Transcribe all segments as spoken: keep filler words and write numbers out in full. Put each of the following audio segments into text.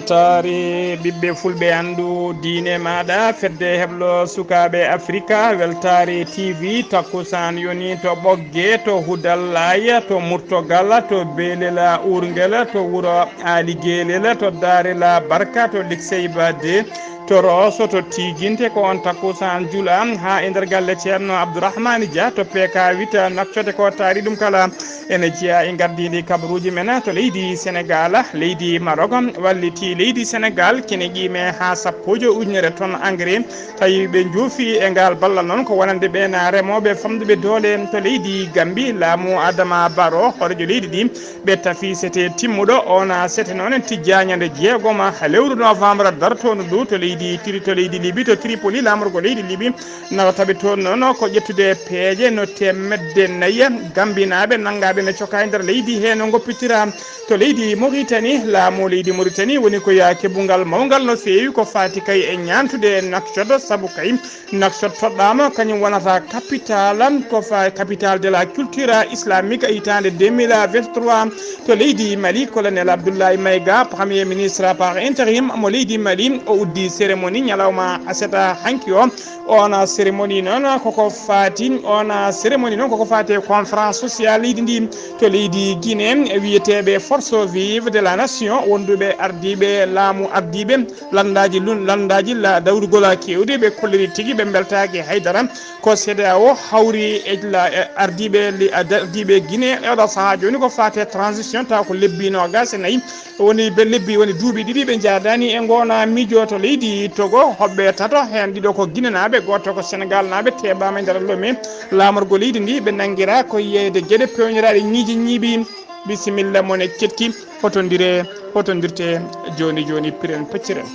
Weltaare ɓiɓɓe fulɓe, anndu diine maaɗa, fedde heblo sukaaɓe Afrika, Weltaare T V, takkusaan yoni to Ɓogge, to Hudallaya, to Murtogal, to Belela Urngel, to wuro Aali Geelel, to Daarela Barka, to Liksey Bade, to Rooso, to Tiiginte, ko on takkusaan jula haa e nder galle Ceerno Abdourahmane Dia, to P K huit, nafcote ko taari ɗum kala. Ene jeyaa e ngardiindi kabaruuji men to leydi Senegaal, leydi Marok walliti leydi Senegaal kene qiime haa sappo e joy ujunere ton engrais. Tawi ɓe njoofi e ngal ballal noon ko wonande ɓeen remooɓe famɗuɓe doole to leydi Gambi, laamu Adama Barrow, hooreejo leydi ndi, ɓe tafi sete timmuɗo. Oon sete noon en tijjaa ñande jeegom lewru novembre dartoondu ndu to leydi Tri-, to leydi Libi, to Tripoli, laamorgo leydi Libi. Nawa taɓe toon noon ko ƴettude peeje no teemedde nayi gambinaaɓe nanngaaɓe no cokaa e nder leydi hee no ngoppitiraa. To leydi Moritani, laamu leydi Moritani woni ko yaa keɓungal mawngal no feewi ko faati kay e ñaantude Nouakchott, sabu kay Nouakchott toɗɗaama, kañum wonata capital, ko fa-, capitale de la culture islamique hitaande deux mille vingt-trois. To leydi Mali, colonel Abdoulaye Maïga, premier ministre par intérim mo leydi Mali, o uddi cérémonie ñalawma aset hanki o. Oon cérémonie noon koko faati, oon cérémonie noon koko faati e conférence sociale leydi ndi. To leydi Guinée, wiyeteeɓe Forces Vives de la Nation, wonduɓe ardiiɓe laamu, ardiiɓe lanndaaji lun-, lanndaaji la-, dawrugol keewɗi, ɓe kolliri tigi ɓe mbeltaaki haydara. Ko C E D E A O hawri e la-, e ardiiɓe li-, ardiiɓe Guinée e oɗo sahaa jooni ko faati e transition, tawa ko lebbi noogaas e nayi. Woni be lebbi, woni duuɓi ɗiɗi ɓe njaadaani e ngoona miijo to leydi Togo. Hoɓɓe tato, heen ɗiɗo ko ginenaaɓe, gooto ko senegaalnaaɓe, teeɓaama e nder Lome. Laamorgo leydi ndi ɓe nanngiraa ko yeeyde geɗe peewniraaɗe ñiiƴe ñiiɓi. Bisimilla mon e keɗki, fotondire, fotondirte jooni jooni, piren pecciren.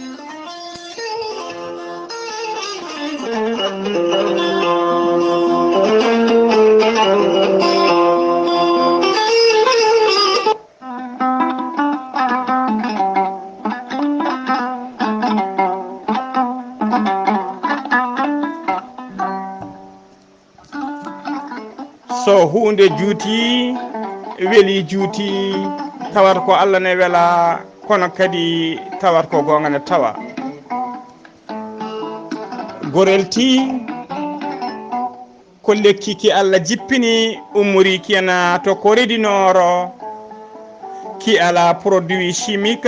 So huunde juuti, weli juuti, tawata ko Allah ne wela, kono kadi tawata ko goonga ne tawa. Gorel tii ko lekki ki Allah jippini, ummori ki ena to Corée du Nord, ki alaa produit chimique,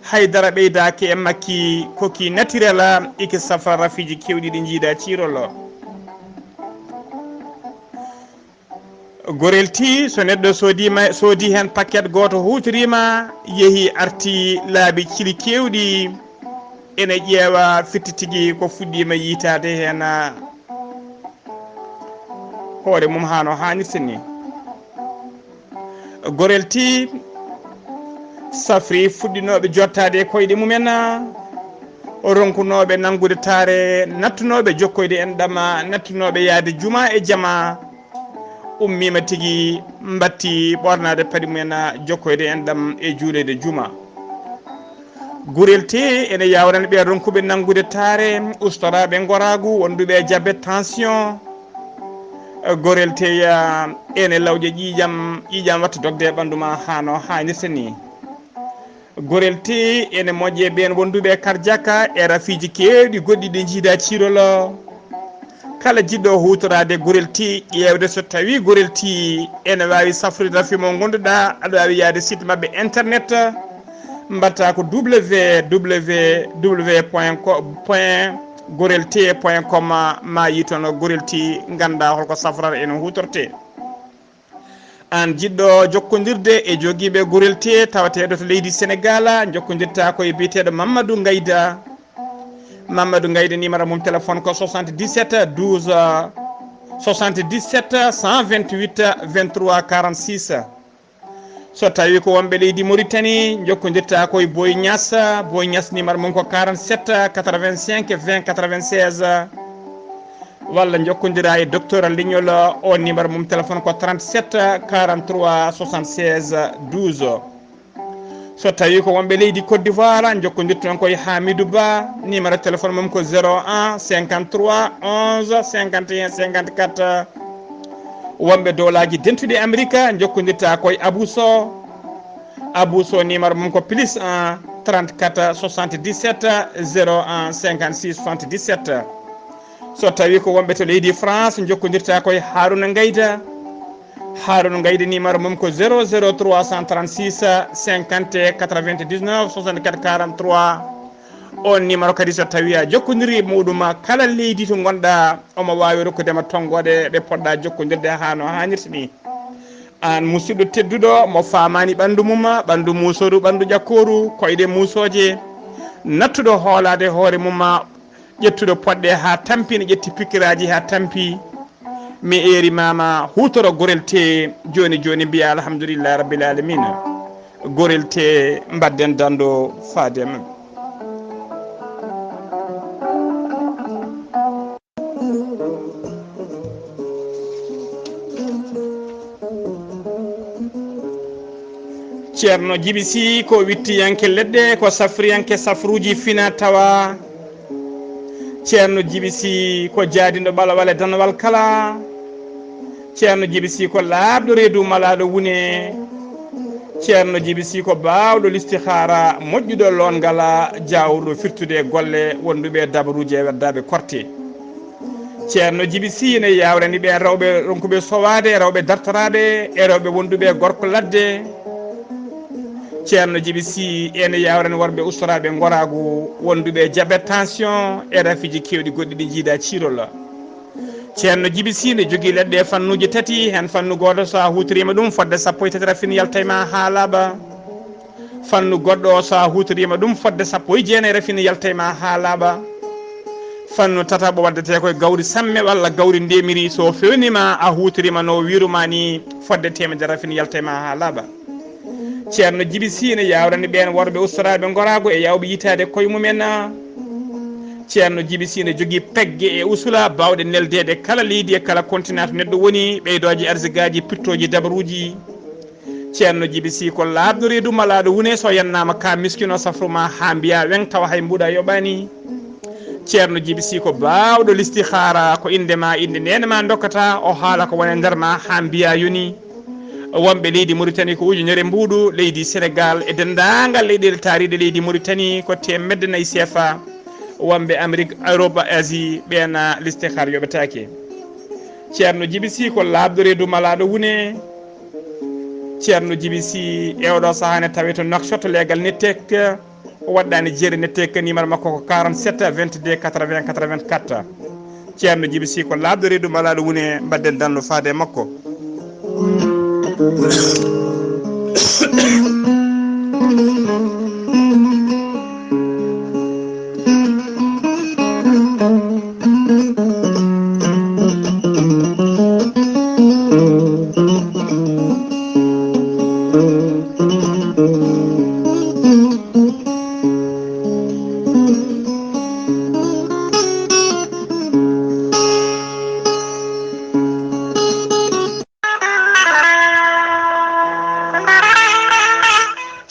haydara ɓeydaaki e makki, ko ki naturel, iki safra rafiiji keewɗi ɗi njiida ciirol. Gorel tii, so neɗɗo soodiima, soodi heen paquet gooto, huutoriima, yehi, arti laabi cili keewɗi, ene ƴeewa firti tigi ko fuɗɗiima yiytaade heen hoore mum haa no haanirta ni. Gorel tii safri fuɗɗinooɓe jottaade e koyɗe mumen, ronkunooɓe nanngude taare, nattunooɓe jokkoyde enɗam, nattunooɓe yahde juma e jama, ummiima tigi, mbatti ɓoornaade paɗe mumen, jokkoyde enɗam e juuleede juma. Gorel tii ene yaawrani ɓe ronkuɓe nanngude taare, ustoraaɓe ngoraagu, wonduɓe e jabet, tension. Gorel tii, ah, ene lawƴa ƴiiƴam, ƴiiƴam watta dogde e ɓanndu ma haa no haanirta ni. Gorel tii ene moƴƴe ɓeen wonduɓe e karjaka e rafiiji keewɗi goɗɗi ɗi njiida ciirol. Kala jiɗɗo huutoraade gorel tii, ƴeewde so tawii gorel tii ene waawi safrude rafi mo ngonduɗaa, aɗa waawi yahde site maɓɓe internet, mbaɗta ko W W W point gorel tii point com, ma yi toon gorel tii, nganndaa holko safrata e no huutortee. Aan jiɗɗo jokkondirde e jogiiɓe gorel tii tawateeɗo to leydi Senegaal, jokkondirta ko e biyeteeɗo Mamadou Ngayda. Mamadou Ngayda, numéro mum téléphone ko soixante-dix-sept douze, soixante-dix-sept cent vingt-huit vingt-trois quarante-six. So tawii ko wonɓe leydi Mauritanie, jokkondirta ko e Boy Niass. Boy Niass, numéro mum ko quarante-sept quatre-vingt-cinq vingt quatre-vingt-seize. Walla njokkondira e docteur Leñol, o numéro mum téléphone ko trente-sept quarante-trois soixante-seize douze. So tawii ko wonɓe leydi Côte d'Ivoire, njokkondirton ko e Hamidou Ba, numéro téléphone mum ko zéro un cinquante-trois onze cinquante et un cinquante-quatre. Wonɓe dowlaaji dentuɗi Amérique, njokkondirta ko e Abou Sow. Abou Sow, numéro mum ko plus un trente-quatre soixante-dix-sept zéro un cinquante-six soixante-dix-sept. So tawi ko wonɓe to leydi France, jokkondirta koye Haruna Ngayda. Haruna Ngayda, numéro mum ko zéro zéro trois cent trente-six cinquante quatre-vingt-dix-neuf soixante-quatre quarante-trois. On numéro kadi, so tawi a jokkondiri e muɗum, kala leydi to gonɗa, omo wawi rokkudema tonngoɗe ɗe poɗɗa jokkondirde ha no hannirta ni. An musidɗo tedduɗo mo famani ɓandu mum, ɓandu musoru, ɓandu ƴakkoru, koyɗe musoje, nattuɗo hoolade hoore mum, ƴettuɗo poɗɗe ha tampi, ne ƴetti pikkiraji ha tampi. Mi eerimama, hutoro gorel te joni joni, mbiya alhamdulillahi rabbil alamina. Gorel te, mbadden dando faade e mabɓe. Ceerno Jibi Si ko wittiyanke leɗɗe, ko safriyanke safruuji fina tawa. Ceerno Jibi Si ko jaadindo ɓalawal e danwal kala. Ceerno Jibi Si ko laaɓɗo reedu malaaɗo wune. Ceerno Jibi Si ko baawɗo listihaara, moƴƴuɗo loongal, jaawruɗo firtude e golle wonduɓe e dabaruuji e weddaaɓe korte. Ceerno Jibi Si ene yawrani ɓeen rewɓe ronkuɓe sowaade, rewɓe dartoraaɓe, e rewɓe wonduɓe e gorko ladde. Ceerno Jibi Si ene yawrani worɓe ustoraaɓe ngoraagu, wonduɓe e jabet, tension, e rafiiji keewɗi goɗɗi ɗi jiida ciirol. Ceerno Jibi Si ne jogii leɗɗe e fannuuji tati, heen fannu gooto so a huutoriima ɗum fodde sappo e tati rafin yalta e ma haa laaɓa. Fannu goɗɗo o, so a huutoriima ɗum fodde sappo e jeenayi rafin yalta e ma haa laaɓa. Fannu tataɓo waddetee ko e gawri samme walla gawri ndemiri, so fewniima a huutoriima no wiiruma ni fodde teemedere rafin yalta e ma haa laaɓa. Ceerno Jibi Si ne yawrani ɓeen worɓe ustoraaɓe ngoraagu e yawɓe yitaade koye mumen. Ceerno Jibi Si ne jogii pegge e usula baawɗe neldeede kala leydi e kala continent to neɗɗo woni, ɓeydooje arsigaaji, pittooji dabaruuji. Ceerno Jibi Si ko laaɓɗo reedu malaaɗo wune, so yannaama ka miskino safru ma haa mbiya weŋ tawa hay mbuuɗa yoɓaani. Ceerno Jibi Si ko baawɗo listihaara, ko innde ma, innde neene ma ndokkata, o haala ko woni e nder ma haa mbiya yoni. Wonɓe leydi Mauritanie ko ujunere mbuuɗu, leydi Sénégal e denndaangal leyɗeele taariiɗe leydi Mauritanie ko teemedde nayi seefa. Wonɓe Amérique, Europe, Asie, ɓeena listihaara yoɓetaake. Ceerno Jibi Si ko laaɓɗo reedu malaaɗo wune. Ceerno Jibi Si e oɗo sahaa ne tawe to Nouakchott, leegal Nettek, o waɗɗaani jeere Nettek, numéro makko ko quarante-sept vingt-deux quatre-vingts quatre-vingt-quatre. Ceerno Jibi Si ko laaɓɗo reedu malaaɗo wune, mbadden dando faade e makko.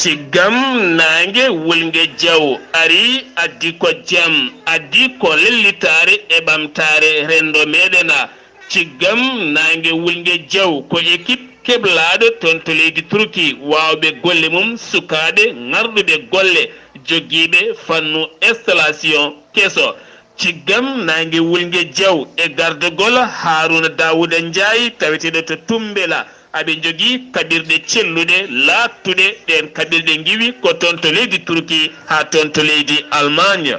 Ciggam naange wulnge jaw ari, addi ko jam, addi ko lellitaare e ɓamtaare renndo meɗen. Ciggam naange wulnge jaw ko équipe keblaaɗo toon to leydi Turki, waawɓe golle mum, sukaaɓe ŋarɗuɓe golle, jogiiɓe fannu installation keso. Ciggam naange wulnge jaw e gardagol Haruna Dawuda Njaay, taweteeɗo to Tumbela. Aɓe njogii kaɓirɗe celluɗe, laaɓtuɗe. Ɗeen kaɓirɗe ngiwi ko toon to leydi Turki haa toon to leydi Allemagne.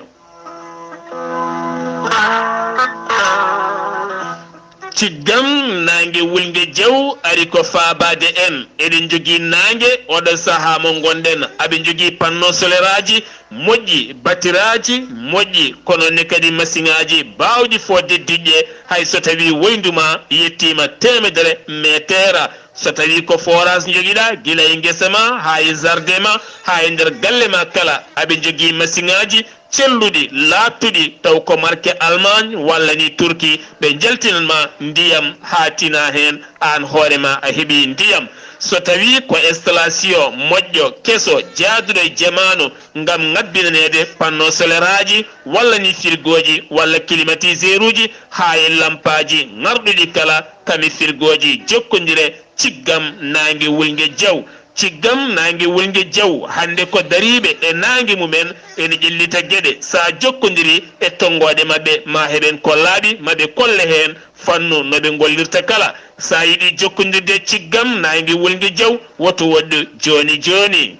Ciggam naange wulnge jaw ari ko faabaade en. Eɗen njogii naange oɗo sahaa mo ngonɗen. Aɓe njogii panneau soleraaji moƴƴi, batiraaji moƴƴi, kono ne kadi masiŋaaji baawɗi fodde diƴƴe, hay so tawii woyndu ma yettiima teemedere meeteera. So tawii ko forage njogiɗaa, gila e ngesa ma, haa e jardin ma, haa e nder galle ma kala, aɓe njogii masiŋaaji celluɗi, laaɓtuɗi, taw ko marque Allemagne walla ni Turki, ɓe njaltinan ma ndiyam haa tina heen, aan hoore ma a heɓii ndiyam. So tawii ko installation moƴƴo, keso, jaaduɗo e jamaanu, ngam ŋabbinaneede panneau soleraaji walla ni firgooji walla climatiseuruuji haa e lampaaji ŋarɗuɗi kala, kami firgooji jokkondire, ciggam naange wulnge jaw. Ciggam naange wulnge jaw hannde ko dariiɓe e naange mumen ene ƴellita geɗe, so a jokkondiri e tonngooɗe maɓɓe, ma heɓen ko laaɓi, ma ɓe kolle heen fannu no ɓe ngollirta kala. So a yiɗi jokkondirde ciggam naange wulnge jaw, woto woɗɗu jooni jooni.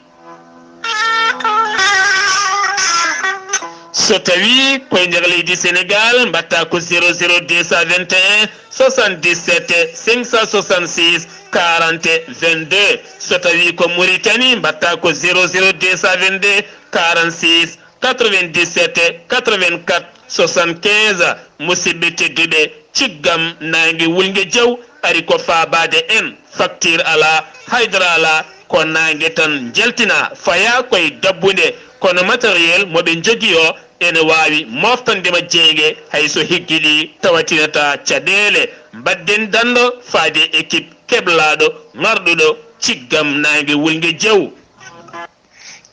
So tawii koye nder leydi Senegaal, mbaɗta ko zéro zéro deux cent vingt et un soixante-dix-sept cinq cent soixante-six quarante vingt-deux. So tawii ko Mauritanie, mbaɗta ko zéro zéro deux cent vingt-deux quarante-six quatre-vingt-dix-sept quatre-vingt-quatre soixante-quinze. Musidɓe tedduɓe, ciggam naange wulnge jaw ari ko faabaade en. Facture alaa, haydara alaa, ko naange tan njaltina, fayaa koye dabbunde. Kono matériel mo ɓe njogii o ene waawi moftande ma jeynge, hay so higgiɗi tawatinataa caɗeele. Mbaɗden danndo faade e équipe keblaaɗo, ŋarɗuɗo ciggam naange wulnge jaw.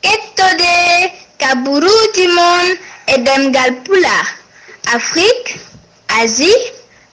Kettode kaburuuji mon e ɗemngal Pulaar, Afrik, Asie,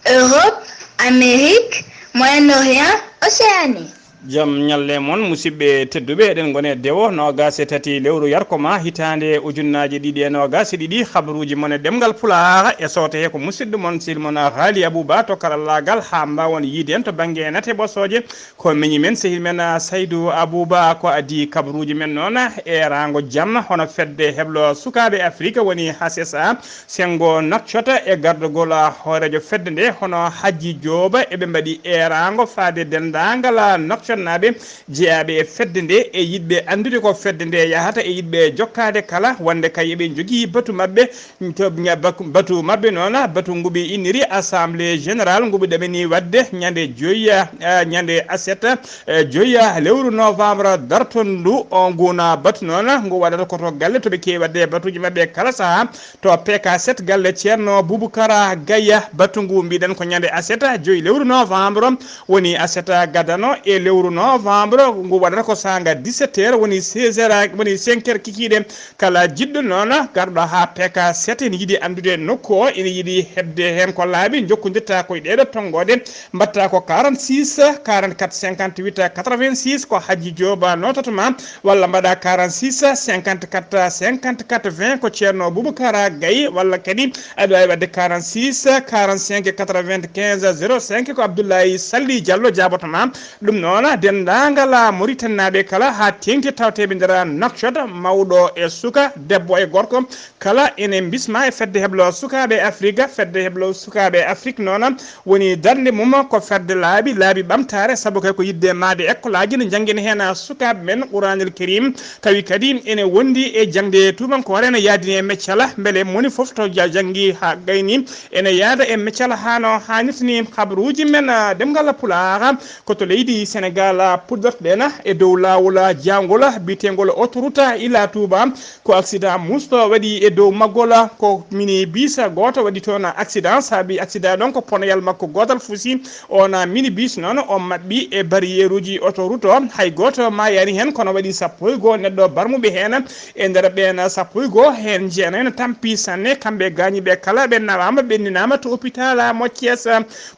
Europe, Amérique, Moyen-Orient, Océanie. Jam ñalle mon, musidɓe tedduɓe, eɗen ngoni e dewo noogaas e tati lewru yarkoma hitaande ujunnaaje ɗiɗi e noogaas e ɗiɗi. Habaruuji mon e ɗemngal Pulaar e sooto he ko musidɗo mon, sehil mon Haali Abuba to karallaagal, haa mbaawon yiide en to bannge nate ɓosooje. Ko miñi men, sehil men, ah, Saydu Abuba, ko adii kabaruuji men noon, eeraango jam, hono fedde heblo sukaaɓe Afirika woni H S A, senngo Nouakchott e gardagol, ah, hooreejo fedde nde, hono Hajji Jooba, eɓe mbaɗi eeraango faade denndaangal, ah, Nouakchottnaaɓe jeyaaɓe e fedde nde, e yiɗɓe anndude ko fedde nde yahata, e yiɗɓe jokkaade kala, wonde kay eɓe njogii batu maɓɓe, to ɓe batu maɓɓe noon, batu ngu ɓe inniri assemblée générale ngu ɓe ɗamini waɗde ñande joyi, eh, ñande aset, eh, joyi lewru novembre dartondu. O nguna batu noon ngu waɗata ko to galle to ɓe keewi waɗde batuuji maɓɓe kala sahaa, to P K sept galle Ceerno Bubukara Gaya. Batu ngu mbiɗen ko ñande aset joyi lewru novembre, woni aset gadano e lewru novembre, ngu waɗata ko saanga dix-sept heures, woni seize heures, woni cinq heures kikiiɗe. Kala jiɗɗo noon garɗo haa P K sept ene yiɗi anndude nokku o, ene yiɗi heɓde heen ko laaɓi, njokkondirta ko e ɗeeɗo tonngooɗe, mbaɗta ko quarante-six quarante-quatre cinquante-huit quatre-vingt-six, ko Hajji Jooba nootata ma, walla mbaɗa quarante-six cinquante-quatre cinquante-quatre vingt, ko Ceerno Bubakara Gaye, walla kadi aɗa waawi waɗde quarante-six quarante-cinq quatre-vingt-quinze zéro cinq, ko Abdoulaye Sally Diallo jaaboto ma. Ɗum noon, denndaangal Mauritanie naaɓe kala haa teeŋti tawteeɓe nder Nouakchott, mawɗo e suka, debbo e gorko, kala ene mbisma e fedde heblo sukaaɓe Afrique. Fedde heblo sukaaɓe Afrique noon woni darnde mum ko fedde laabi, laabi ɓamtaare, sabu kay ko yiɗde maayde ekkolaaji ne njanngina heen sukaaɓe men Quraanul Kariim, tawi kadi ene wondi e jaŋde tuubankoore, ene yaadini e meccala, mbele moni fof to ja-, janngi haa gayni, ene yaada e meccala haa no haanirta ni. Habaruuji men, ah, ɗemngal Pulaar, ko to leydi Senegaal, ah, puɗɗortoɗen e dow laawol, ah, jaangol, ah, biyeteengol autoroute Ila Touba. Ko accident musto waɗi e dow maggol, ah, ko minibus gooto waɗi toon accident. Saabi accident ɗon ko ponoyal makko gootal fusi. On, ah, minibus noon, o maɓɓi e barrièreji autoroute o. Hay gooto maayaani heen, kono waɗi sappo e goo neɗɗo barmuɓe heen. E nder ɓeen sappo e goo, heen jeenayo ne tampi sanne. Kamɓe gaañiiɓe kala ɓe nawaama, ɓe ninaama to hôpital mo Thiès.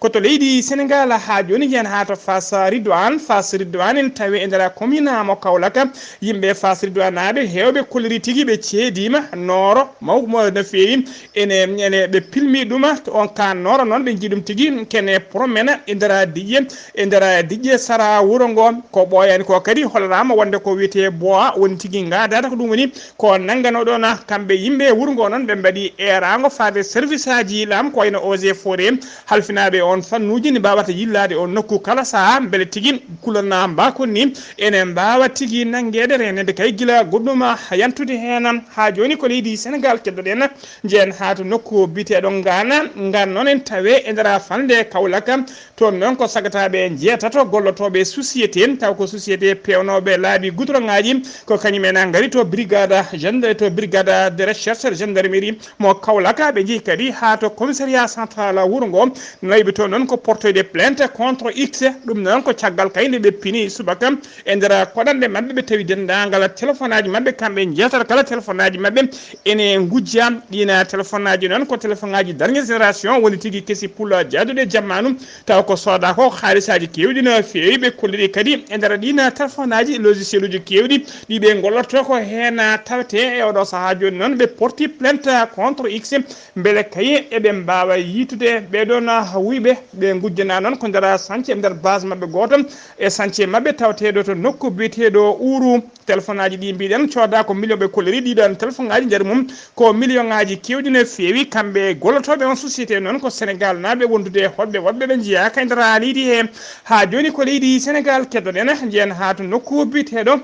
Ko to leydi Senegaal haa jooni, njehen haa to Fass Ridwaan. Fass Ridwaan ene tawee e nder commune mo Kaolack. Yimɓe Fass Ridwaanaaɓe heewɓe kolliri tigi ɓe ceediima nooro mawɗo no feewi. Ene, ene ɓe pilmi ɗum, on kaan nooro noon ɓe njii ɗum tigi kene promena e nder diƴƴe, e nder diƴƴe sara wuro ngo. Ko ɓooyaani ko kadi holliraama wonde ko wiyetee boa woni tigi ngaadaata. Ko ɗum woni ko nanngano ɗoon kamɓe yimɓe wuro ngo noon. Ɓe mbaɗi eeraango faade service aji laamu ko wayno eaux et forêt, halfinaaɓe on fannuuji ne mbaawata yillaade on nokku kala sahaa, mbele tigi kulol na mbaakon ni ene mbaawa tigi nanngeede, reeneede kay gila goɗɗum yantude heen. Haa jooni ko leydi Senegaal keddoɗen, njehen haa to nokku biyeteeɗo Ngaana. Ngaan noon ene tawee e nder falnde Kaolack. Toon noon ko sagataaɓe njeetato gollotooɓe société, taw ko société peewnooɓe laabi gudroŋaaji, ko kañum en ngari to brigade gendre-, to brigade de recherche gendarmerie mo Kaolack. Ɓe njehi kadi haa to commissariat central wuro ngo, nawi ɓe toon noon ko portoyde plainte contre X. Ɗum noon ko caggal kay nde ɓe pini subaka e nder koɗanɗe maɓɓe, ɓe tawi denndaangal telefonaaji maɓɓe, kamɓe njeetato kala telefonaaji maɓɓe ene ngujja. Ɗiina telefonaaji noon ko telefonaaji dernière génération, woni tigi kesi pula jaaduɗe e jammaanu, taw ko sooda ko haalisaaji keewɗi no feewi. Ɓe kolliri kadi e nder ɗiina telefonaaji logicieluji keewɗi ɗi ɓe ngollotoo ko heen tawetee. E oɗo sahaa jooni noon ɓe porti plainte contre X, mbele kay eɓe mbaawa yiitude ɓee ɗoon wuyɓe. Ɓe ngujjanaa noon ko nder sance, e nder base maɓɓe gooto e sance maɓɓe tawateeɗo to nokku biyeteeɗo Uru. Telefonaaji ɗi mbiɗen cooda ko million, ɓe kolliri ɗiɗon telefonaaji nder mum ko millioŋaaji keewɗi no feewi. Kamɓe gollotooɓe on société noon ko Sénégal naaɓe wondude hoɗɓe woɗɓe ɓe njiyaaka e nder leydi he. Haa jooni ko leydi Sénégal keddoɗen, njiyen haa to nokku biyeteeɗo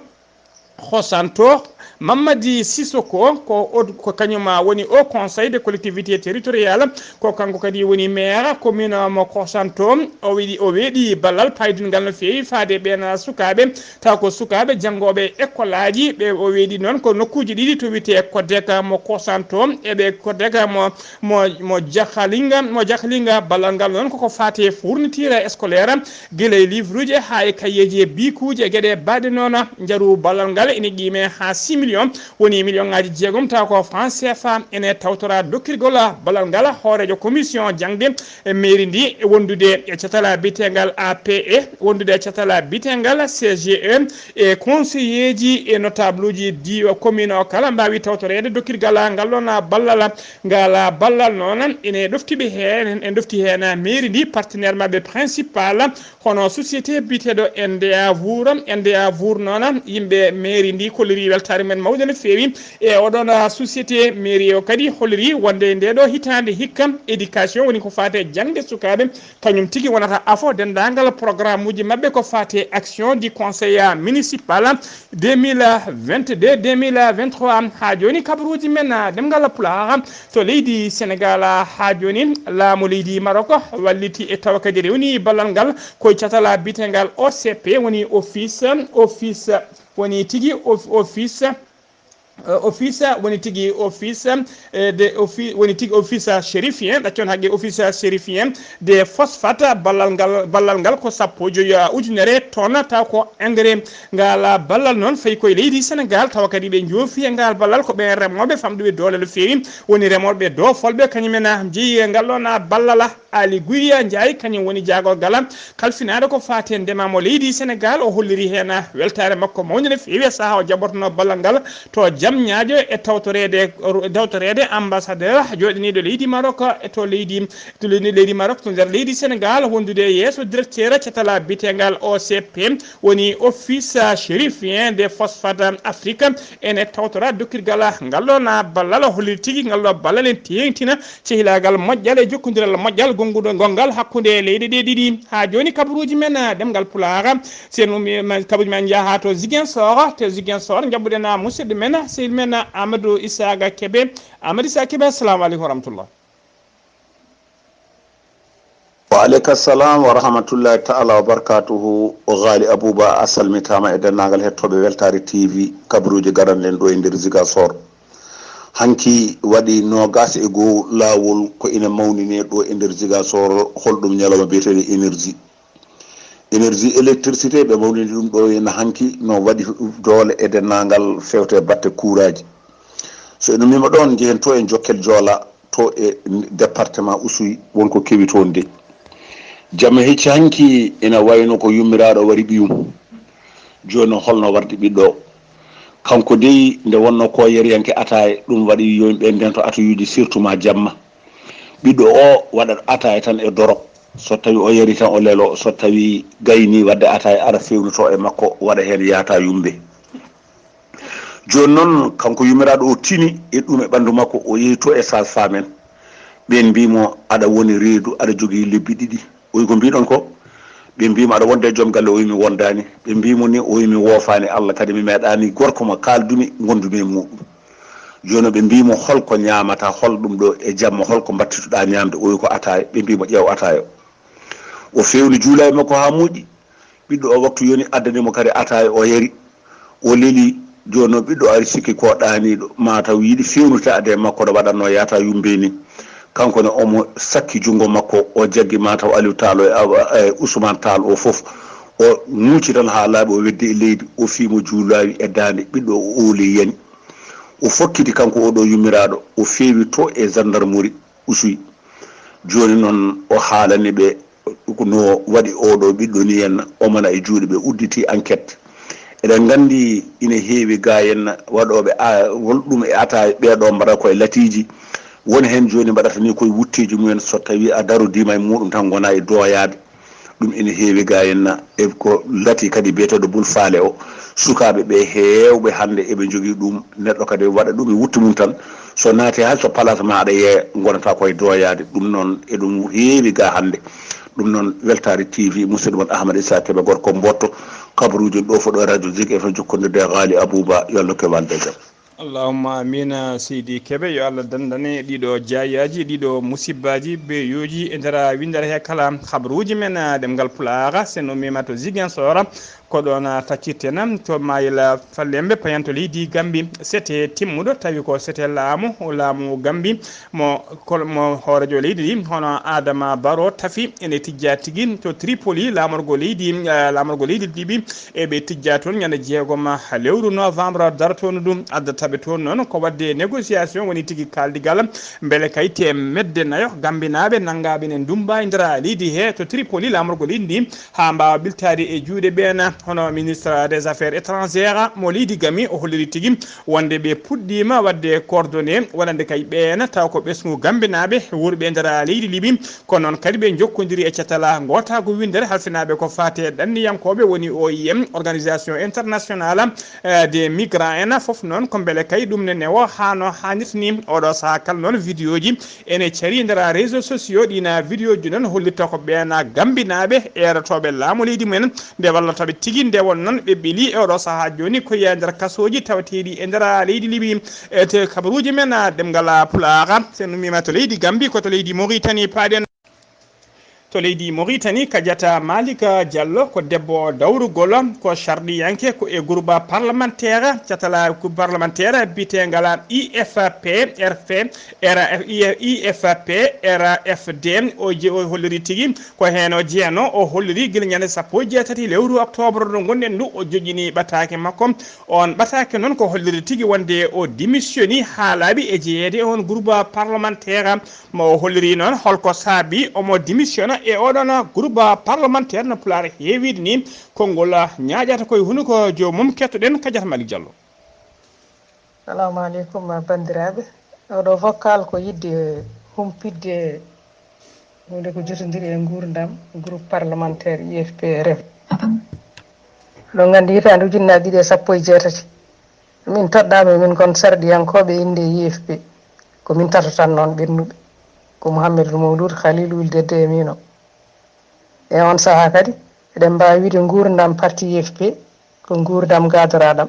Xosanto. Mamadi Sissoko ko od-, ko kañum woni au Conseil de collectivité territoriale, ko kanko kadi woni maire commune mo Xosanto. O weɗi, o weɗi ballal paydungal no feewi faade ɓeen sukaaɓe, taw ko sukaaɓe janngooɓe école aji. Ɓe o weɗi noon ko nokkuuji ɗiɗi to wiyetee Kodeka mo Xosanto e ɓe Kodeka mo, mo, mo Jakhalinga, mo Jakhalinga. Ballal ngal noon koko faate fourniture scolaire, gila e livre uji haa e kayeeji e bikuuji e geɗe baɗe noon. Njaru ballal ngal ene qiime haa six millions, woni million ŋaaji jeegom taw ko franc C F A. Ene tawtora dokkirgol ballal ngal hooreejo commission jaŋde e mairie ndi, wondude e catal biyeteegal A P E, wondude e catal biyeteegal C G E, e conseiller ji e notable uji diiwa commune o kala mbaawi tawtoreede dokkirgal ngal ɗoon ballal. Ngal ballal noon ene ɗofti ɓe heen, en ɗofti heen mairie ndi, partenaire maɓɓe principal hono société biyeteeɗo N D A Vour. N D A Vour noon, yimɓe mairie ndi kolliri weltaare mumen mawnde no feewi e oɗon société. Mairie o kadi holliri wonde nde ɗo hitaande hikka, éducation woni ko faate jaŋde sukaaɓe, kañum tigi wonata afo denndaangal programme uji maɓɓe ko faate action du conseil municipal deux mille vingt-deux, deux mille vingt-trois. Haa jooni kabaruuji men, ah, ɗemngal Pulaar to leydi Senegaal, ah, haa jooni laamu leydi Marok walliti e tawa kadi rewni ballal ngal koye catal biyeteegal O C P, woni office, office, woni tigi of-, office, eh, office, woni tigi office, eh, de offi-, woni tigi office chérifien, ɗaccon haqqe, office chérifien de phosphate. Ballal ngal, ballal ngal ko sappo e joy ujunere tonne, taw ko engrais. Ngal ballal noon fayi koye leydi Senegaal, tawa kadi ɓe njoofi e ngal ballal ko ɓen remooɓe famɗuɓe doole no feewi, woni remooɓe doofolɓe, kañum en njeyi e ngal ɗoon ballal. Aly Ngouille Ndiaye, kañum woni jaagorgal kalfinaaɗo ko faati e ndema mo leydi Senegaal. O holliri heen weltaare makko mawnde no feewi e sahaa o jaɓortonoo ballal ngal to Diamniadio e tawtoreede, tawtoreede ambassadeur jooɗaniiɗo leydi Marok e to leydi, to leydi, leydi Marok to nder leydi Senegaal, wondude e yeeso directeur catal biyeteegal O C P, woni office chérifien de phosphate Afrique. Ene tawtora dokkirgal ngal ɗoon ballal, holliri tigi ngal ɗo ballal en teeŋtina cehilaagal moƴƴal e jokkondiral moƴƴal gonnguɗo, gonngal hakkunde leyɗe ɗe ɗiɗi. Haa jooni kabaruuji men, ah, ɗemngal Pulaar, sen ummi, ma-, kabaruuji men njaha to Ziguinchor, to Ziguinchor njaɓɓuɗen, ah, musidɗo men, sehil men, ah, Amadou Isaka Kebe. Amadou Isaka Kebe, assalamu aleykum wa rahmatullah. Wa aleyka salam wa rahmatullahi taala wa barakatuhu. O Ghali Abouba, a salmitaama e denndaangal hettooɓe Weltaare T V, kabaruuji garanɗen ɗo e nder Ziguinchor. Hanki waɗi noogaas e goo laawol ko ina mawninee ɗo e nder Ziguinchor, holɗum ñalawma biyeteeɗo énergie. Énergie, électricité, ɓe mawnini ɗum ɗo ina hanki no waɗi doole e denndaangal fewte batte kuuraaji. So en ummiima ɗoon, njehen to e Jokkel Joola, to e département Oussouye, won ko kewi toon de. Jamma hecci hanki ina wayno ko yummiraaɗo wari ɓiyum. Jooni noon, holno wardi ɓiɗɗo o? Kanko dey, nde wonnoo ko yariyanke ataaye, ɗum waɗi yo yimɓe ndento atayuuji, surtout ma jamma. Ɓiɗɗo o waɗat ataaye tan e dorog. So tawii o yari tan o leloo, so tawii gaynii waɗde ataaye, ara feewnitoo e makko, waɗa heen yaataa yumbe. Jooni noon, kanko yummiraaɗo o tini e ɗum e ɓanndu makko, o yehi to e sage-femme en. Ɓeen mbii mo, aɗa woni reedu, aɗa jogii lebbi ɗiɗi. O wi, ko mbiiɗon ko? Ɓe mbii mo, aɗa wonde e joom galle? O wi, mi wondaani. Ɓe mbii mo ni? O wi, mi woofaani Allah, kadi mi meeɗaani gorko mo kaaldumi, ngondumi e muuɗum. Jooni ɓe mbii mo, hol ko ñaamataa, hol ɗum ɗo e jamma, hol ko mbattituɗaa ñaamde? O wi, ko ataaya. Ɓe mbii mo, ƴeew ataaya o. O feewni juula e makko haa moƴƴi. Ɓiɗɗo o waktu yoni addani mo kadi ataaya, o yari, o leli. Jooni noon ɓiɗɗo ari sikki ko ɗaaniiɗo, mataw yiɗi feewnude adde e makko no waɗatnoo yaataa yumbe ni. Kanko ne omo sakki junngo makko, o jaggi mataw Aliou Tall o e Awa-, e Ousmane Tall o fof. O muuci tan haa laaɓi, o weddi e leydi, o fii mo juulaawi e daande ɓiɗɗo, o ooli yani. O fokkiti kanko oo ɗoo yummiraaɗo, o feewi to e gendarmerie Oussouye. Jooni noon o haalani ɓe no waɗi oo ɗoo ɓiɗɗo nii en, omana e juuɗe ɓe, udditi enquête. Eɗen nganndi ina heewi gaa en waɗooɓe a-, won ɗum e ata ɓee ɗoo mbaɗa koye latiiji. Won heen jooni mbaɗata nii koye wutteeji mumen, so tawii a darodiima e muuɗum tan ngona e dooyaade. Ɗum ina heewi gaa en e ko lati kadi biyeteeɗo Bul Faale o. Sukaaɓe ɓe heewɓe hannde eɓe njogii ɗum, neɗɗo kadi waɗa ɗum e wutte mum tan. So naati hay so place ma aɗa yeeya, ngonata koye dooyaade. Ɗum noon eɗum heewi gaa hannde. Ɗum noon Weltaare T V, musidɗo mon Ahmad Issa Kebe, gorko Mbootto, kabaruuji ɗo fof ɗo e radio Zik F M, jokkondirde e Ghali Abouba, yo Allah rokku en walde e jam. Allahumma amiin, seydi Kebe, yo Allah danndane ɗiɗo jaayaaji, ɗiɗo musibbaaji, beeyooji e nder winndere he kala. Habaruuji men, ah, ɗemngal Pulaar, sen ummiima to Ziguinchor, ko ɗoon, ah, taccirten, to Mayel Falembe, payanto leydi Gambi, sete timmuɗo, tawi ko sete laamu, laamu Gambi, mo kol-, mo hooreejo leydi ndi, hono Adama Barrow tafi, ene tijjaa tigi to Tripoli, laamorgo leydi, eh, laamorgo leydi Libi, e ɓe tijjaa toon ñande jeegom lewru novembre darotoondu ndu. Addata ɓe toon noon ko waɗde négociation woni tigi kaaldigal, mbele kay teemedde nayo Gambinaaɓe nanngaaɓe ne ndummba e nder leydi he to Tripoli, laamorgo leydi ndi, haa mbaawa ɓiltaade e juuɗe ɓeen. Hono ministre des affaires étrangères mo leydi Gami, o holliri tigi wonde ɓe puɗɗiima waɗde coordonné wonande kay ɓeen, taw ko ɓesngu Gambinaaɓe wuurɓe e nder leydi Libi. Kono noon kadi ɓe njokkondiri e catal ngootaagu winndere halfinaaɓe ko faati e ɗanniyankooɓe, woni O I M, Organisation Internationale, eh, des Migrants en. Fof noon ko mbele kay ɗum ne newo haa no haanirta ni. Oɗo sahaa kala noon vidéoji ene carii nder réseaux sociaux. Ɗiin vidéoji noon hollitta ko ɓeen Gambinaaɓe eerotooɓe laamu leydi mumen, nde wallata ɓe tigi, nde won noon ɓe ɓeli e oɗo sahaa jooni ko e nder kasooji tawateeɗi e nder leydi Libi. E te kabaruuji men, ah, ɗemngal Pulaar, sen ummiima to leydi Gambi, ko to leydi Mauritanie paaɗen. To leydi Mauritanie, Kadiata Malick Diallo ko debbo dawrugol, ko sarɗiyanke, ko e groupe parlementaire, catal parlementaire biyeteengal I F P R F, R F, I F P R F D. O je-, o holliri tigi ko heen o jeyanoo, o holliri gila ñande sappo e jeetati lewru octobre ndu ngonɗen ndu, o joƴƴini ɓataake makko. Oon ɓataake noon ko holliri tigi wonde o démissionnii haa laaɓi e jeyeede e oon groupe parlementaire. Mo o holliri noon holko saabi omo démissionna e oɗon groupe parlementaire no Pulaar heewiide ni. Konngol ñaaƴata koye hunuko joomum, kettoɗen Kadiata Malick Diallo. Salamu aleykum, banndiraaɓe. Oɗo vocal ko yiɗde humpitde huunde ko jotondiri e nguurndam groupe parlementaire I F P R F. Ɗo nganndi hitaande ujunnaji ɗiɗi e sappo e jeetati, min toɗɗaama, min kon sarɗiyankooɓe innde I F P. Ko min tato tan noon ɓennuɓe. Ko Mouhamadou Mawlud, Khalil Wul Dedde e miin o. E oon sahaa kadi, eɗen mbaawi wiyde nguurndam parti I F P ko nguurndam gaadoraaɗam.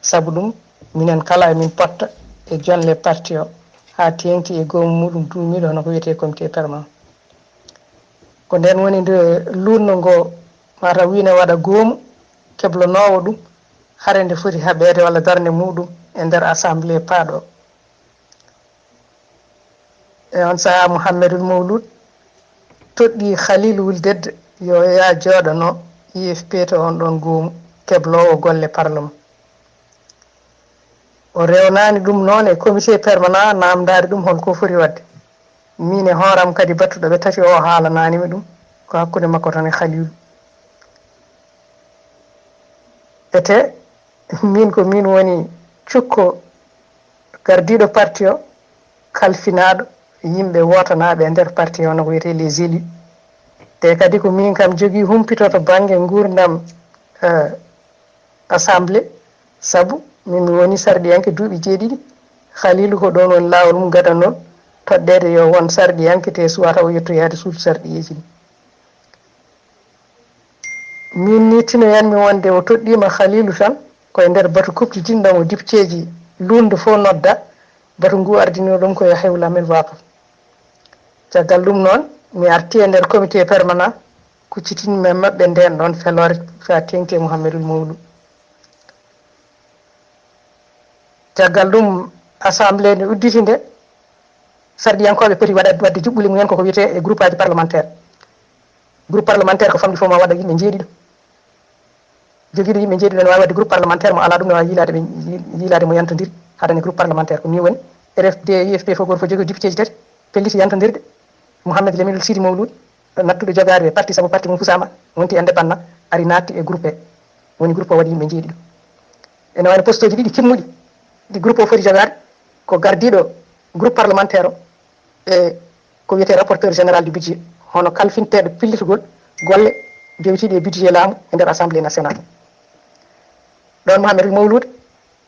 Sabu ɗum, minen kala emin potta e jonle parti o haa teeŋti e goomu muuɗum duumiiɗo, hono ko wiyetee comité permanent. Ko ndeen woni nde luutno ngo, mataw wii ne waɗa goomu keblonoowo ɗum, hare nde foti haɓeede walla darnde muuɗum e nder assemblée paaɗo. E oon sahaa, Mouhamadou Mawlud toɗɗii Khalil Wul Dedde yo yaa jooɗano I F P to oon ɗoon goomu kebloowo golle parlement. O rewnaani ɗum noon e comité permanent naamndaade ɗum hol ko foti waɗde. Miin e hooram kadi battuɗo ɓe tati o haalanaani mi ɗum, ko hakkunde makko tan e Khalilou. Ete, miin ko miin woni cukko gardiiɗo parti o, kalfinaaɗo yimɓe wootanaaɓe e nder parti o, no ko wiyetee les élus. Te kadi ko miin kam jogii humpito to bannge nguurndam, eh, assemblée, sabu min mi woni sarɗiyanke duuɓi jeeɗiɗi. Khalilou ko ɗoon woni laawol mum gadanol toɗɗeede yo won sarɗiyanke te suwata o yettoyaade suudu sarɗiyeeji ɗi. Min ni tinoyanmi wonde o toɗɗiima Khalilou tan ko e nder batu kuɓtidinɗo mo dipceeji luulnde fof nodda, batu ngu ardinoo ɗum ko Yahya Ould Ahmed Waqif. Caggal ɗum noon, mi arti e nder comité permanent, kuccitinmi e maɓɓe ndeen ɗoon feloore, haa teeŋti e Mouhamadou Mawlou. Caggal ɗum, assemblée ne udditi nde, sarɗiyankooɓe poti waɗa-, waɗde juɓɓule mumen koko wiyetee e groupe aji parlementaire. Groupe parlementaire ko famɗi fof ma waɗa yimɓe njeeɗiɗo. Jogiiɗo yimɓe njeeɗiɗo ne waawi waɗde groupe parlementaire mo alaa ɗum ne waawi yiilaade ɓe, yiilaade mo yantondiri haɗani groupe parlementaire. Ko nii woni. R F D e U F P fof gooto fof jogii député ji tati, pellitii yantondiri. Mouhamed Lamine Ould Sidi Mawloud, nattuɗo jogaade parti sabu parti mum fusaama, wonti indépendant, ari naatti e groupe he. Woni groupe o waɗi yimɓe njeeɗiɗo. Ene waɗi poste uji ɗiɗi kimmuɗi ɗi groupe o foti jogaade, ko gardiiɗo groupe parlementaire o e ko wiyetee rapporteur général du budget, hono kalfinteeɗo pillitgol golle jowitiiɗe e budget laamu e nder Assemblée nationale. Ɗoon Mouhamed Mawloud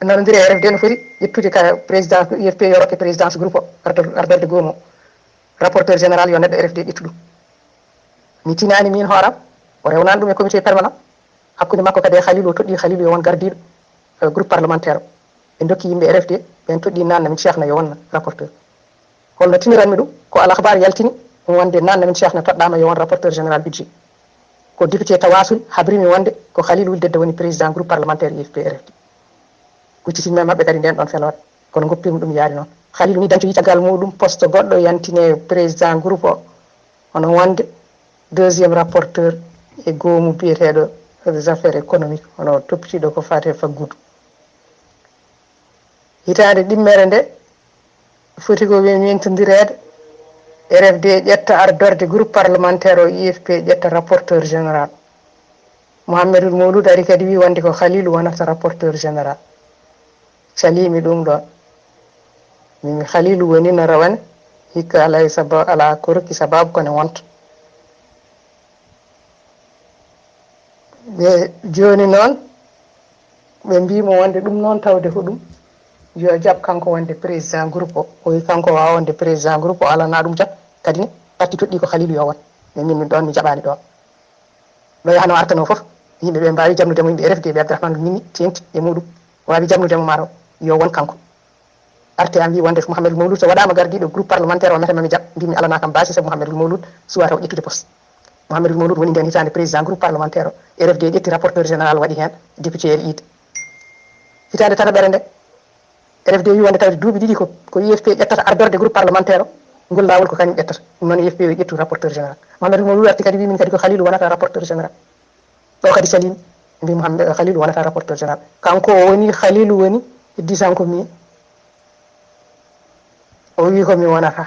nanondiri e R F D no foti ƴettude ka président U F P yo rokke présidence groupe o, ardorde goomu o. Rapporteur général yo neɗɗo R F D ƴettu ɗum. Mi tinaani miin hooram, o rewnaani ɗum e comité permanent. Hakkunde makko kadi e Khalilou, o toɗɗii Khalilou yo won gardiiɗo, eh, groupe parlementaire o. Ɓe ndokki yimɓe R F D, ɓeen toɗɗii Naan Lamine Cheikhna yo won rapporteur. Holno tiniranmi ɗum? Ko Al Akhbar yaltini wonde Naan Lamine Cheikhna toɗɗaama yo won rapporteur général budget. Ko député Tawassoul habrimi wonde ko Khalilou Wul Dedde woni président groupe parlementaire U F P R F D. Kuccitinmi e maɓɓe kadi ndeen ɗoon feloore. Kono ngoppirmi ɗum yaari noon. Khalilou ni dañcoyi caggal muɗum poste goɗɗo yantine président groupe o, hono wonde deuxième rapporteur e goomu biyeteeɗo des affaires économiques, hono toppitiiɗo ko faati e faggudu. Hitaande ɗimmere nde foti ko wen-, wentondireede, R F D ƴetta ardorde groupe parlementaire o, U F P ƴetta rapporteur général. Mouhamadou Mawloud ari kadi wi wonde ko Khalilou wonata rapporteur général. Calimi ɗum ɗon. Min Khalilou woni no rawane, hikka alay saba-, ala ko rokki sababu ko ne wonta. Ɓe jooni noon, ɓe mbii mo wonde ɗum noon tawde ko ɗum, yo jaɓ kanko wonde président groupe o. O wi kanko o waawa wonde président groupe o, alana ɗum jaɓ. Kadi ne, parti toɗɗii ko Khalilou yo won. Mais min, min ɗoon mi jaɓaani ɗoon. Ɗo yahanoo artanoo fof, yimɓe ɓe mbaawi jaɓnude mo, yimɓe R F D ɓe, Abdourahmane Minni teeŋti e muɗum, waawi jaɓnude mo, maa taw yo won kanko. Arte am wi wonde Mouhamadou Mawloud so waɗaama gardiiɗo groupe parlementaire o, mete ma mi jaɓ, mbi mi alanaa kam baasi, sabu Mouhamadou Mawloud suwaa taw ƴettude poste. Mouhamadou Mawloud woni ndeen hitaande président groupe parlementaire o, R F D ƴetti rapporteur général waɗi heen, député El Iid. Hitaande tataɓere nde, R F D wi wonde tawde duuɓi ɗiɗi ko, ko U F P ƴettata ardorde groupe parlementaire o, ngol laawol ko kañum ƴettata. Ɗum noon U F P wi ƴettu rapporteur général. Mouhamadou Mawloud arti kadi wi min kadi ko Khalilou wonata rapporteur général. Ɗo kadi salimi, mbi Mouhamed, Khalilou wonata rapporteur général. Kanko o woni, Khalilou woni disanko mi. O wi ko mi wonata.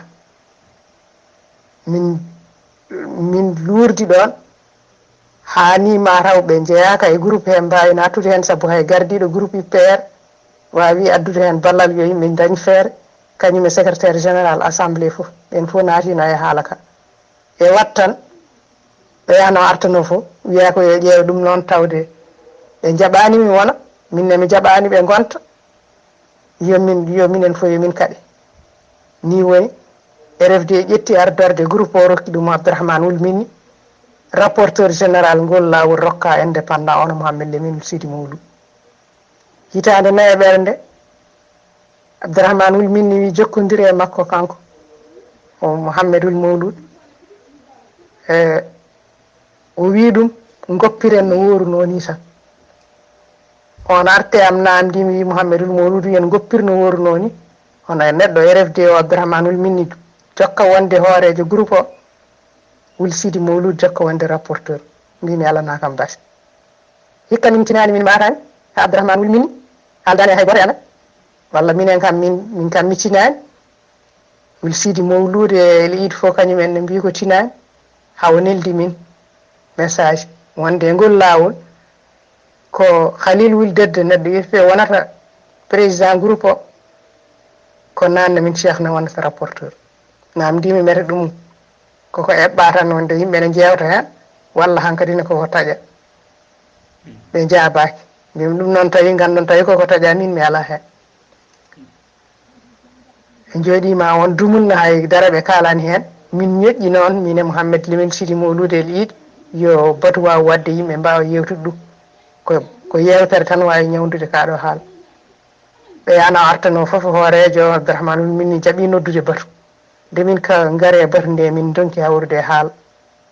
Min, min luurdi ɗoon, haa ni ma taw ɓe njeyaaka e groupe he, mbaawi nattude heen, sabu hay gardiiɗo groupe U P R waawi addude heen ballal yo yimɓe ndañ feere, kañum e secrétaire général assemblée fof, ɓeen fof naatiino e haala ka. E wat tan, ɓe yahnoo artanoo fof, wiyaa ko yo ƴeew ɗum noon tawde ɓe njaɓaani mi wona, min ne mi jaɓaani ɓe ngonta, yo min, yo minen fof yo min kaɗe. Ni woni, R F D ƴetti ardorde groupe o, rokki ɗum Abdourahmane Wul Minni, rapporteur général ngol laawol rokka indépendant, ono Mouhamed Lamine Sidi Mawloud. Hitaande nayaɓere nde, Abdourahmane Wul Minni wi jokkondire e makko kanko, o Mouhamed Wul Mawloud. E, o wi ɗum, ngoppiren no woorunoo ni tan. On arte am, namndi mi, wi Mouhamed Wul Mawloud, yen ngoppir no woorunoo ni. Hono e neɗɗo R F D o, Abdourahmane Wul Minni jokka wonde hooreejo groupe o, Wul Sidi Mawloud jokka wonde rapporteur. Mbi mi alanaa kam baasi. Hikka min tinaani, min maataani, haa Abdourahmane Wul Minni haaldaani e hay gooto e amen. Walla minen kam, min, min kam mi tinaani. Wul Sidi Mawloud e El Iid fof kañum en ne mbii ko tinaani. Haa o neldi min message wonde e ngol laawol ko Khalil Wul Dedde, neɗɗo U F P wonata président groupe o, ko Naan Lamine Cheikhna wonata rapporteur. Namndi mi mete ɗum koko eɓɓa tan wonde yimɓe ne njeewta heen, walla hankadi ne koko taƴa. Ɓe njaabaaki. Mbimi ɗum noon tawi, nganndon tawi koko taƴa, min mi alaa heen. Ɓe njooɗiima on dumunna, hay dara ɓe kaalaani heen. Min ñoƴƴi noon, min e Mouhamed Lamine Sidi Mawloud El Iid, yo batu waaw waɗde, yimɓe mbaawa yeewtude ɗum. Ko, ko yeewtere tan waawi ñawndude kaa ɗoo haala. Ɓe yahnoo artanoo fof, hooreejo Abdourahmane Wul Minni jaɓi noddude batu. Nde min ka ngari e batu nde, min ndonki hawrude e haala.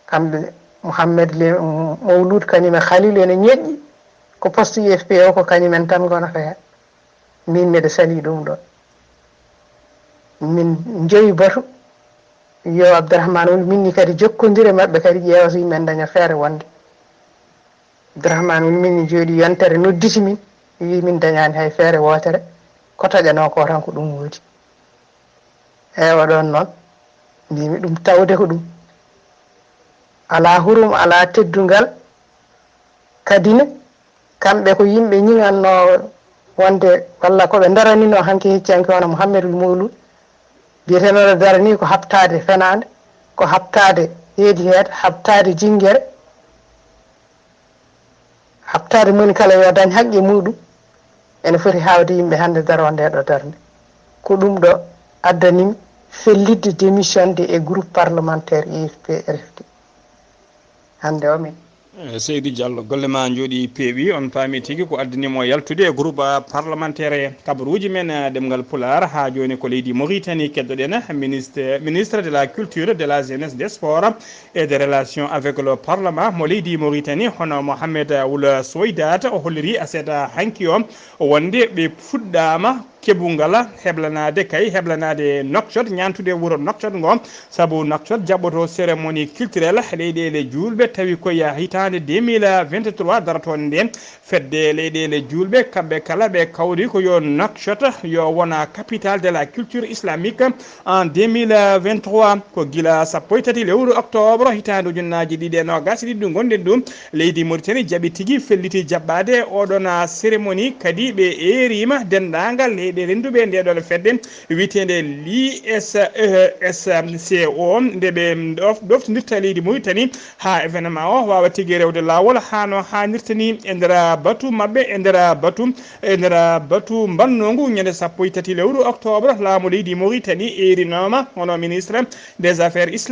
Kamɓe Mouhamed Lamine, Mawloud kañum e Khalil ene ñoƴƴi, ko poste U F P o ko kañum en tan ngonata heen. Min miɗo salii ɗum ɗoon. Min njowi batu, yo Abdourahmane Wul Minni kadi jokkondire maɓɓe kadi, ƴeewa so yimɓe en ndaña feere wonde Abdourahmane woni min jooɗi yontere, nodditi min, wi min dañaani hay feere wootere, ko taƴanoo ko tan ko ɗum woodi. Eewa, ɗoon noon mbimi ɗum tawde ko ɗum alaa hurum, alaa teddungal. Kadi ne, kamɓe ko yimɓe ñiŋannooɓe wonde walla ko ɓe ndaranino hanki heccanke hono Mouhammedul Mowlud, mbiyeteno ɗo darani ko haɓtaade fenaande, ko haɓtaade heedi heede, haɓtaade jinngere, haɓtaade moni kala yo dañ haqqe muɗum. Ene foti haawde yimɓe hannde daroo nde ɗo darnde. Ko ɗum ɗo addanimi fellitde démission de e groupe parlementaire U F P R F D hannde o min. Eh, Seydi Diallo, golle ma njooɗi peewi. On paami tigi ko addani mo yaltude e groupe parlementaire. Kabaruuji men, eh, ɗemngal Pulaar haa jooni ko leydi Mauritanie. Keddoɗen ministre, ministre de la Culture, de la Jeunesse, des Sports et des Relations avec le Parlement mo leydi Mauritanie, hono Mohamed Wul Soydat, o holliri aset hanki o wonde ɓe fuɗɗaama keɓungal heblanaade, kay heblanaade Nouakchott, ñaantude wuro Nouakchott ngo, sabu Nouakchott jaɓɓoto cérémonie culturelle leyɗeele juulɓe, tawi ko e hitaande deux mille vingt-trois darotoonde nde. Fedde leyɗeele juulɓe, kamɓe kala ɓe kawri ko yo Nouakchott yo wona capitale de la culture islamique en deux mille vingt-trois. Ko gila sappo e tati lewru octobre hitaande ujunnaaji ɗiɗi e noogaas e ɗiɗi ndu ngonɗen ɗum, leydi Mauritanie jaɓi tigi felliti jaɓɓaade oɗon cérémonie, kadi ɓe eeriima denndaangal leyɗe rennduɓe nde ɗon fedde wiyeteende l'I S E S C O, nde ɓe ɗof-, ɗoftindirta leydi Mauritanie haa événement o waawa tigi rewde laawol haa no haanirta ni e nder batu maɓɓe, e nder batu, e nder batu mbannoongu. Ñande sappo e tati lewru octobre, laamu leydi Mauritanie eerinooma hono ministre des affaires islamiques.